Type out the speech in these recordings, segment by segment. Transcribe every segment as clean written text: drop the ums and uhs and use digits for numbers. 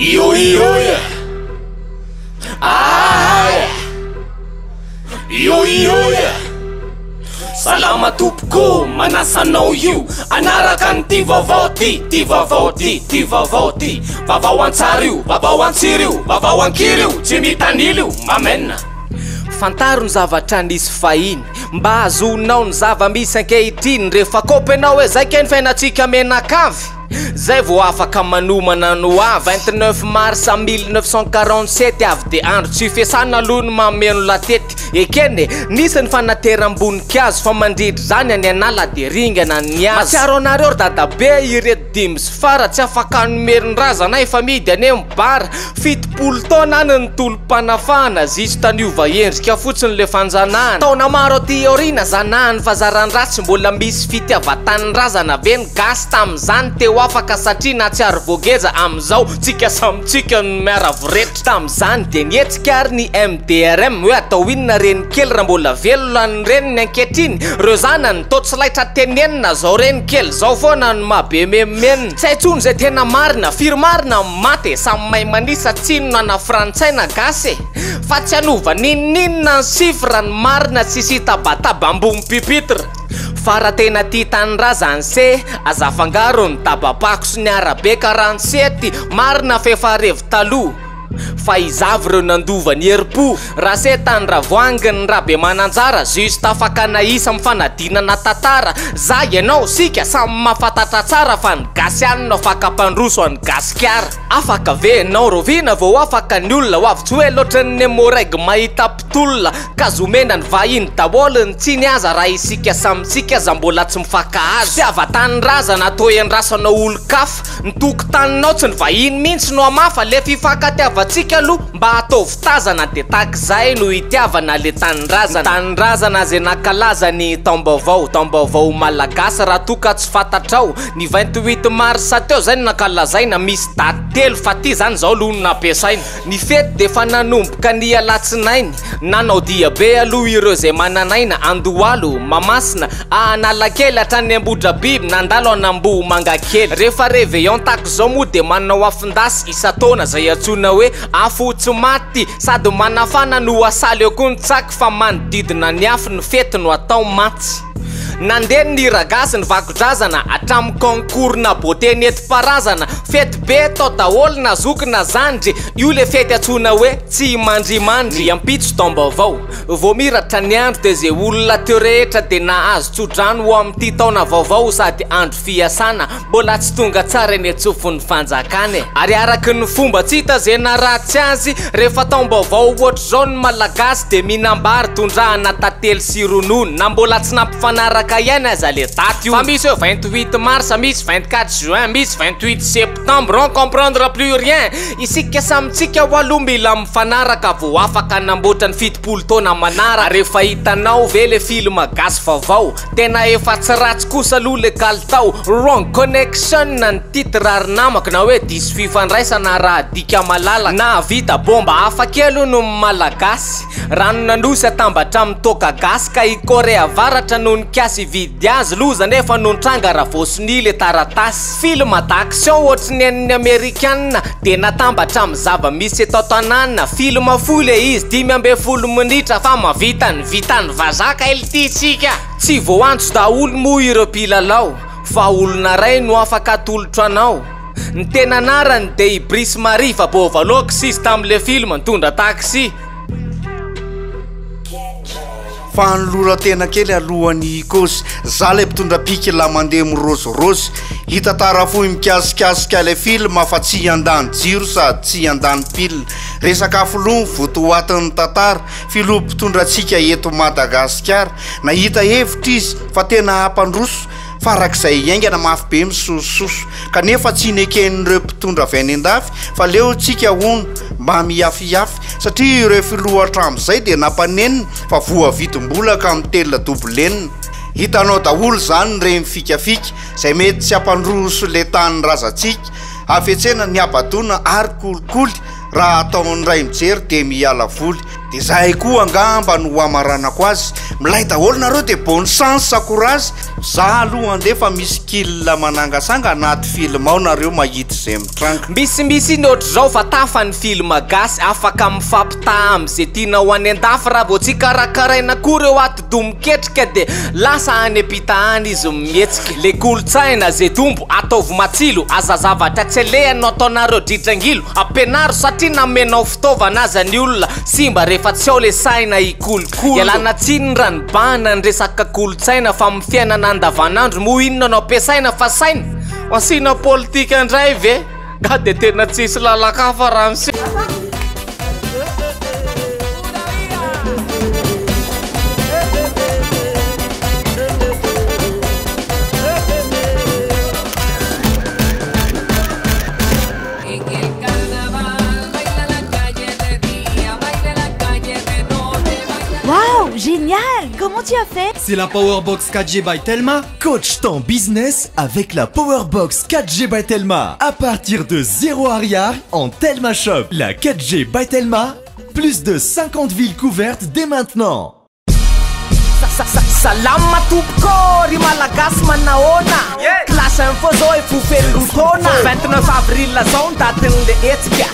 Io io e! Ah e! Io io e! Salama tompoko, manasa anao io Anaraka an'ity vaovao ty, ty vaovao ty, ty vaovao ty Vaovao an-tsary io, vaovao an-tsiry io, vaovao an-kiry io, tsy mitanila io, Amen! Fantaro ny zavatra nisy fahiny Mba hahazoanao ny zava-misy ankehitriny Rehefa kôpy ianao hoe zay kay ny fiainantsika mianakavy Zay vao afaka manomana ny ho avy. 29 mars 1947 avy dia andro tsy fiasana aloha ny mameno latety. Ekena e, nisy ny fanateram-boninkazo fa mandritra izany any an'ala dia ringana ny hazo. Mahatsiaro anareo ry dadabe ireto dimby sy fara tsy afaka hanome ny razana efa mihidy anie ny bar. 70 taona any ny tolom-panafahana juste niova endrika fotsiny le fanjanahana. Taona maro aty aoriana zanahany fazaran-dratsy mbola misy fitiavan-tanindrazana ve ny gasy tamin'izany teo afaka satria nahatsiaro voageja amin'izao tsika samy tsika no miara-voretra tamin'izany dia nihetsika ary ny MDRM hoe atao inona reny kely raha mbola velona ny reniny ankehitriny reo zanany toa tsy laitra tenenina zao reny kely zao foana no maha be menomenona tsy hay tsony zay tena marina firy marina ny maty e samy mahay manisa tsinona na frantsay na gasy e fa tsy hanova n'inon'inona ny chiffre ny marina tsisy hitabataba ambony pupitre. Fa raha tena tia tanindrazana se, aza afangaro ny dabapako sy ny arabe 47, marina f'efa revo taloha fa iza avy ireo nandova ny herim-po, raha se tany Ravoahangy ny Rabemananjara, juste afaka nahisa amin'ny fanadinana tantara, za, ianao, sika samy mahafantatra tsara fa ny gasy ihany no afaka hampandroso an'i Gasikara. Afaka ve ianao? Rahoviana vao afaka ny olona? Ho avy tsy ho ela ohatran'ny Emmo-Reg mahita mpitolona. Ka omena ny vahiny daholo ny tsiny aza raha isika samy tsika aza mbola tsy mifankahazo. Fitiavan-tanindrazana toa iandrasanao olon-kafa, ny tokotaninao tsy ny vahiny mintsy no hamafa, le fifankatiavantsika aloha mba ataovy tazana de takizay no itiavana le tanindrazana. Ny tanindrazana ze nankalaza ny taom-baovao, taom-baovao malagasy raha toa ka tsy fantatrao, ny 28 mars teo zay no nankalazaina, misy daty telo fa ty zany zao aloha no nampiasaina. Ny fety dia efa nanomboka ny alatsinainy. Nanao dia be aloha ireo izay manan'aina, Andohalo, Mahamasina, Analakely hatrany Ambohidrabiby, nandalo an'Ambohimangakely. Rehefa réveillon tahaka izao moa dia manao afon-dasy isan-taona izay antsoina hoe afo tsy maty. Sady manafana no asaly eo koa ny tsaky fa manodidina ny afo ny fety no atao mantsy. Nandeha ny hira gasy, ny vakodrazana, hatramin'ny concours na beauté nentim-paharazana. Fety be tao daholo na zoky na zandry, io le fety antsoina hoe tsy mandrimandry. Ny ampitso taom-baovao, vao miratra ny andro dia ze olona teo rehetra dia nahazo tso-drano ho amin'ity taona vaovao sady andro fiasana mbola tsy tonga tsara eny an-tsofin'ny fanjakana e! Ary araky ny fomba tsy hita ze naharatsy azy, rehefa taom-baovao ohatr'izao ny Malagasy dia mihinam-bary tondrahana tantely sy ronono, na mbola tsy nampifanaraka ihany aza le daty io, fa misy hoe 28 mars, misy 24 juin, misy 28 septembre, on comprendre plus rien! Isika samy tsika ho aloha mila mifanaraka vao afaka hanamboatra ny 70 taona manaraka, ary efa hitanao ve le film gasy vaovao? Tena efa tsy ratsy kosa aloha le kalitao, wrong connection ny titre ry namako na hoe diso fifandraisana raha adika malalaka. Nahavita bomba hafa kely hono ny Malagasy, ranon'Anosy atambatra amin'ny toaka gasy ka i Korea Avaratra no nikasa hividy azy, loza nefa no nitranga raha voasonia le taratasy. Film d'action ohatry ny an'ny Amerikana dia natambatra amin'ny zava-misy eto an-tanàna, film fohy le izy, 15 minitra fa mahavita ny vitan'ny vazaha kay lty tsika. Tsy voaantso daholo moa ireo mpilalao fa olona ray no afaka atolotro anao. Ny tena anarany dia i Brice Marie fa Bovalox izy tamin'le film nitondra taxi. Fanoloran-tena kely alohan'ny hikôzy Za lay mpitondra piky la mandeha mirôzirôzy Hitantara fohy mikasikasika ilay film fa tsy handany jiro sady tsy handany pile Resaka filoha ny votoatin'ny tantara Filoha mpitondra antsika eto Madagasikara Nahita hevitra izy fa tena hampandroso Farak'izay hiaingana mafy be misosososo Kanefa tsy neken'ireo mpitondra avy any an-dafy Fa leo tsika hono mba miafiafy Satria ireo filoha hatramin'izay dia nampanenina Fa voavidim-bola ka mitelina double enina Hitanao daholo izany ireny fikafika Izay mety tsy hampandroso le tanindrazantsika Hafetsena ny habadoana ary kolikoly Raha ataon'ny ray mijery dia miala voly. De zahay koa angamba no hamaranako azy. Milay daholo nareo de bonne chance courage. Za aloha andeha fa misy kil manangasanga anaty film ao nareo mahita izay mitranga. Misimisy ny ohatr'izao fa tafa ny film gasy afaka mifampitaha am'ze tianao any an-dafy raha vao tsy karakaraina koa reo atidoha miketrika de lasa any am-pita any izy mihetsika. Le kolontsaina ze tombo ataovy matsilo aza zavatra tsy aleha no ataonareo dridrangilo ampianaro satria namenao fitaovana aza ny olona simba rehefa tsy ao le saina hikolokolo. Ialana tsiny raha nibahana ny resaka kolontsaina fa amin'ny fiainana andavanandro moa inona no ampiasaina fa saina asiana politika indray ve ka de tena tsisy lalan-kafa raha ny Waouh, génial! Comment tu as fait? C'est la Powerbox 4G by Telma. Coach ton business avec la Powerbox 4G by Telma. À partir de 0 arrière en Telma Shop. La 4G by Telma, plus de 50 villes couvertes dès maintenant. Salama tompoko ry malagasy manahoana Clash Info zao efa ho feno roa taona 29 avril zao ny datin'le hetsika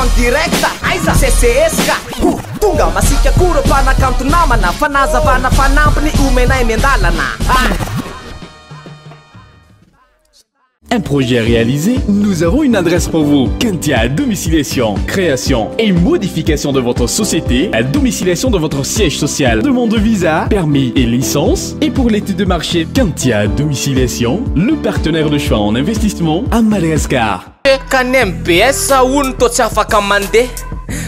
en direct aiza CCS ka ho tonga masika koa reo mpanakanto namana fanazavana fanampiny omenay miandalana ah. Un projet réalisé, nous avons une adresse pour vous. Kentia Domiciliation, création et modification de votre société, à domiciliation de votre siège social, demande de visa, permis et licence. Et pour l'étude de marché, Kentia Domiciliation, le partenaire de choix en investissement à Madagascar. Ka ny MBS hono tô tsy afaka mandeha.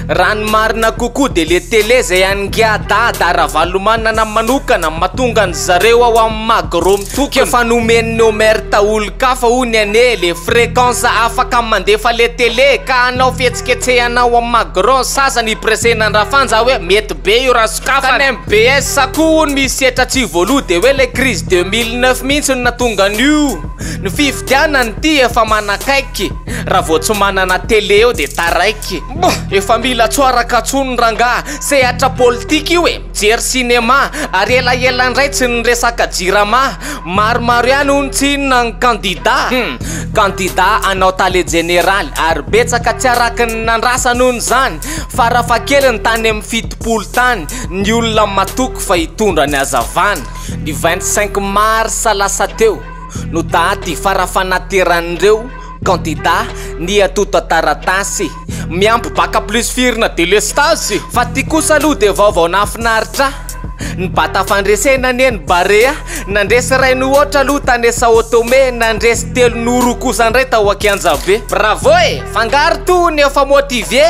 Raha ny marina kokoa de le télé zay an'i Ngiah Dada Ravalomanana manokana mahatonga an zareo ao amin'ny Magro mitokona. Efa nomen'ny Omerta olon-kafa hono anie le fréquence afaka mandefa le télé ka hanao fihetsiketsehana ao amin'ny Magro ny sasany hi-presser-na an-dRafanja hoe mety be io raha sokafana. Ka ny MBS koa hono misy hetra tsy voaloa de hoe le crise 2009 mihitsy no nahatonga an'io. Ny fifidianana ity efa manakaiky, raha vao tsy manana télé eo dia taraiky. Boh! Efa mila tsoaraka tsony rangaha, sehatra politika io e, mijery cinéma, ary elaela indray tsy niresaka jirama, maromaro ihany hono tsinona ny kandida, hum, kandida hanao tale jeneraly, ary betsaka tsy araky ny nandrasany hono izany, farafahakeliny tany amin'ny 70 tany, ny olona matoky fa hitondra ny hazavana. Ny 25 mars lasa teo no daty farafanateran'ireo kandida ny antontan-taratasy miampy bac plus firy na delestazy. Fa ty kosa aloha dia vaovao nahafinaritra ahy. Nibata fandresena anie ny Barea. Nandresy iray no aotra aloha tany Sao Tome, nandresy telo no roa kosa indray tao Ankianjabe. Bravo e! Fangaro tony efa motivé.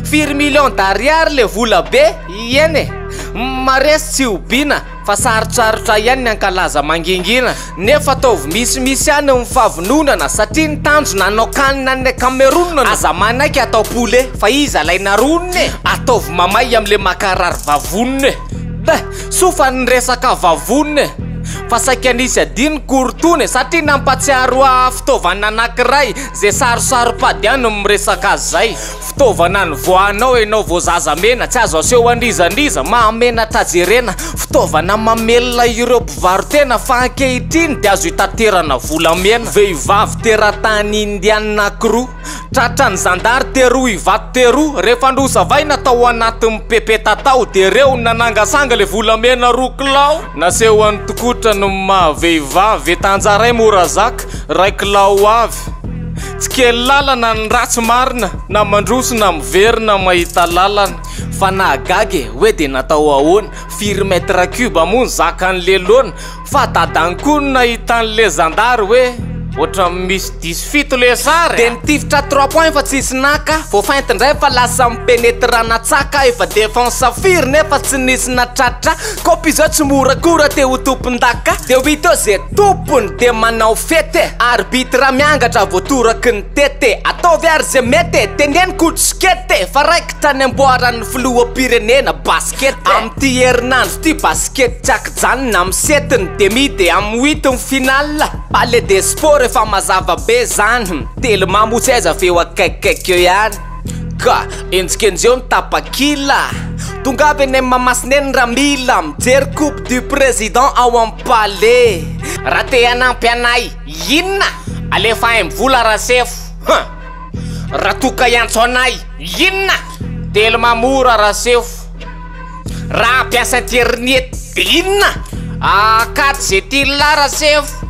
Firy millions d'ariary le vola be? Ieny e! Maresy tsy hobiana fa sarotsarotra ihany ny hankalaza mangingina. Nefa ataovy misimisy ihany ny fahavononana satria ny tanjona hanao can any Cameroun. Aza manaiky atao poulet fa iza ilay naronina e! Ataovy mamay amle makarary vavonina e! Beh! Soa fa niresaka vavonina e! Fa saika nisy adino korotony e! Satria nampatsiaro ahy fitaovana anakiray zay sarosaropady ihany ny miresaka azy zay. Fitaovana nivoahanao ianao vao zaza mena, tsy azo aseho an'iza n'iza, mahamenatra jerena. Fitaovana mamelona ireo mpivaro-tena fa ankehitriny dia azo itaterana volamena. Vehivavy teratany indianina ankiroa, tratran'ny zandary teroa Ivato teroa, rehefa nosavaina tao anatin'ny pepeta tao dia reo nanangasanga le volamena 2 kilao. Nasehony tokotra ny maha vehivavy, Tanjaray mora zaka, ray kilao avy. Tsy kely lalana ny ratsy marina, na mandroso na miverina mahita lalana. Fa nahagaga e, hoe dia natao ahoana, firy mètre cube moa ny zakan'le laona? Fa dadany koa no nahita an'le zandary hoe ohatran'ny misy diso fito le sary a! Dia nitifitra trois points fa tsisy naka, voafainty indray fa lasa mi-penetre natsaka, efa défense firy nefa tsy nisy natratra, Kopy izao tsy mora koa raha te ho tompon-daka, dia ho hita eo ze tompony dia manao fety e! Arbitre miangatra vao toraky ny tety e! Ataovy ary ze mety e! Teneno koa tsy kety e! Fa raikitra ny amboaran'ny filoham-pirenena basket e! Amin'ity herinandro ity basket tsy ankijanona, amin'ny sept ny demi dia amin'ny huit ny finale, Palais des sports efa mazava be zany, Telma moa tsy aiza f'eo akaikikaiky eo ihany ka enjikenjeo ny tapakila. Tongava eny amin'ny Mahamasina eny raha mila mijery coupe du président ao amin'ny palais. Raha te hanampy anay inona? Alefa MVola Rasefo. Huh! Raha toa ka hiantso anay inona? Telma mora Rasefo. Raha hampiasa internet de inona? 4G Telma Rasefo.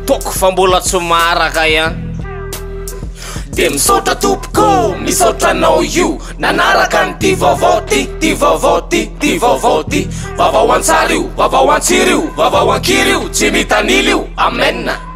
Toko fa mbola tsy maharaka ihany. De misaotra tompoko, misaotra anao io nanaraka an'ity vaovao ty, ty vaovao ty, ty vaovao ty. Vaovao an-tsary io, vaovao an-tsira io, vaovao an-kira io, tsy mitanila io. Amen.